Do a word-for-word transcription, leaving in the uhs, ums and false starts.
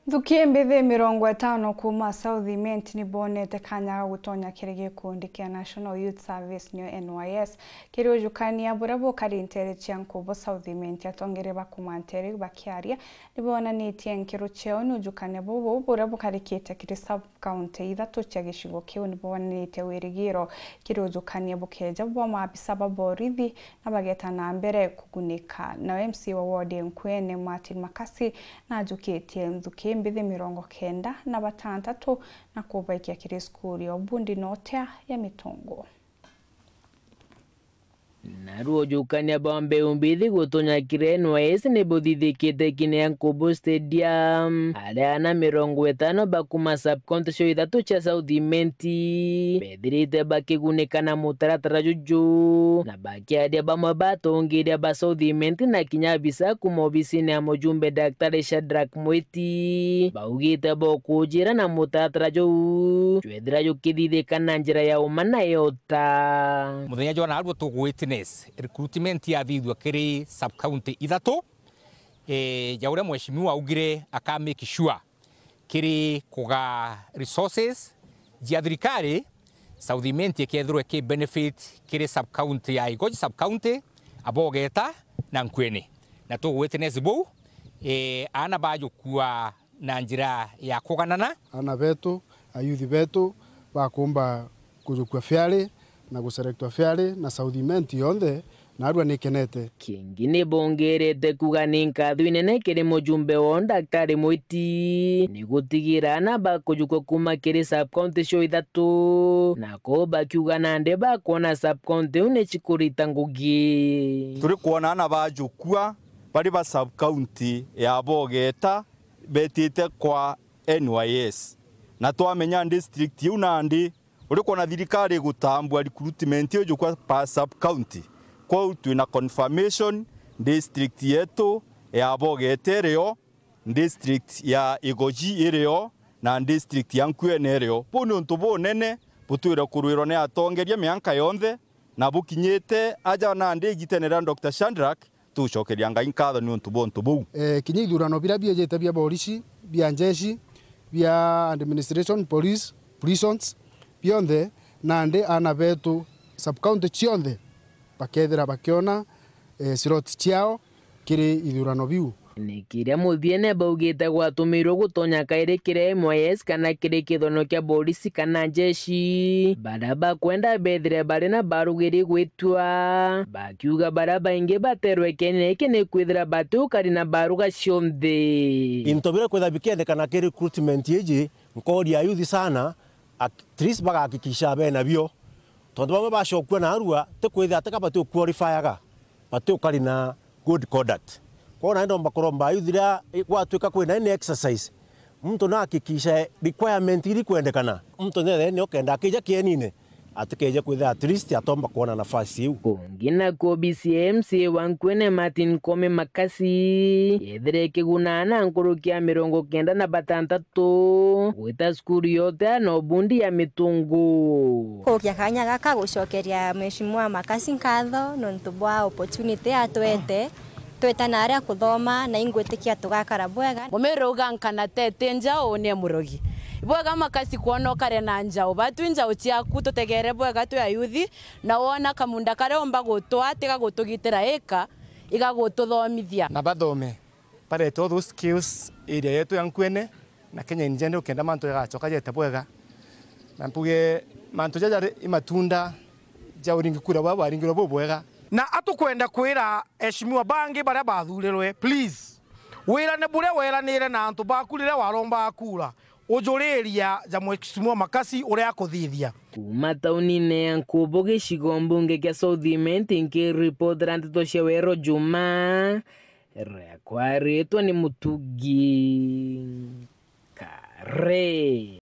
Nthuki mbithi mirongo itano kuuma South Imenti ni bonete kanya ga gutonya kiri gikundi kia National Youth Service, niyo N Y S, kiri ujukania buria bukari nteere cia Nkubu South Imenti. Atongeria ba kuuma nteere iu bakiaria, ni bonanitie nkiro ciao ni ujukania bubu buria bukarikite kiri sub county ithatu cia gicigo kiu. Ni bonanitie wirigiro kiri ujukania bukeeja bwa maabisa ba borithi na bageta na mbere kugunika. Nawe M C wa ward ya Nkuene, Martin Makasi, najukitie nthuki mbithi mirongo kenda na batantatu na kubaikia kiri cukuru ya Obundi Notea ya Mitungu. Naruo ujukania bwa mbeu mbithi gutonya kiri N Y S ni buthithikite kine ya Nkubu Stadium. Aria ana mirongo itano ba kuuma sub-county cio ithatu cia South Imenti bethirite bakigunika na mutaratara juju, na bakiaria bamwe batongeria ba South Imenti na kinya abisa kuuma obisine ya mujumbe Daktari Shadrack Mwiti, baugite bokujira na mutaratara juu jwethira jukithithika na njira ya uma na yota. Muthenya jwa naarua tugu witness recruitment yathithua kiri sub-county ithatu, eh, ja uria mheshimiwa augire aka make sure kiri kuga resources cia thirikari, South Imenti ikethirwa iki benefit kiri sub-county ya Igoji sub-county, Abogeta na Nkuene. Na tugu witness buu, eh, aana bajukua na njira ya kuganana. Aana betu, ayuthi betu bakumba kujukua fairly na guselectwa fairly na South Imenti yonthe, naarua nikenete. Kingi ni bongerete kuuga ni nkatho inene kiri mujumbe wao Daktari Mwiti ni gutigira aana bakujukua kuuma kiri sub-county cio ithatu, na kuu bakiuga nandi bakwona sub-county iu ni cikurita ngugi. Turi kwona aana bajukua bari ba sub-county ya Bogeta betite kwa N Y S, na twamenya district iu nandi uri kwona thirikari igutambua recruitment iu jukwa per sub-county. Kwou twina confirmation district yetu ya Bogeta irio, district ya Igoji irio, na district ya Nkuene irio. Buu ni untu bunene butwire kurwirwa ni atongeria mianka yonthe, na bukinyite aja nandi igitene ria Doctor Shadrack, tucokeria Ngai nkatho ni untu bwa untu buu. Eh, kinya ithurano biria biejite bia borisi, bia njeshi, bia administration, police, prisons, bionthe, nandi aana betu sub-county cionthe bakethira bakiona, eh, slots ciao kiri ithurano biu. Ni kiria muthiene baugite gwatumirwe gutonya kairi kiri M Y S kana kiri kithono kia borisi kana njeshi, baria bakwenda bethire bari na barugiri gwitua, bakiuga baria baingi baterwe kiene giki ni kwithira batiukari na baruga cionthe. Into biria kwithira bikiendekana kiri recruitment iji, nkoria ayuthi sana, at least bagahakikisha bena bio. Tontu bamwe bacokua naarua, ti kwithira ati ka batiuqualifyaga, batiukari na good conduct. Kwou nandi ndomba kuromba ayuthi riria gwatuika kwina any exercise, muntu nahakikishe requirement iria ikwendekana. Muntu nethire ni ukenda akija kienine, atikeje kwithira at least atomba kwona nafasi iu. Kungi naku obisi ya M C A wa Nkuene Martin Koome Makasi, yethire ikiguna aana nkuruki ya mirongo kenda na batantatu gwita cukuru yote ya Nobundi ya Mitungu. Kuukia kanya gaka gucokeria Mheshimiwa Makasi nkatho nontu bwa opportunity atwete twita na aria kuthoma, na ingwitikia tugakara bwega. Mumiri ugankana tete njau ni murogi. Ibwega Makasi kwona ukare na njau. Batwi njau ciaku tutegere bwega twi ayuthi, na wona kamunda karia umba gutwa tiga gutugitira ika, igagututhomithia. Na bathome, barete all those skills area yetu ya Nkuene na Kenya in general, kenda mantu jagacoka jete bwega. Na mpuge mantu jaja ri, i matunda ja uringi kura bwa bwaringirwe bubwega. Na atukwenda kwira eshimiwa bangi baria bathurirwe, please, wirane buria weranire na antu baku riria warombaga kura, ujuriria ja Mheshimiwa Makasi uria akuthithia. Kuuma taunine ya Nkubu, gicigo mbunge kia South Imenti, nkiripotera nteto cia Wero Juma, riakwa ritwa ni Mutugi Kare.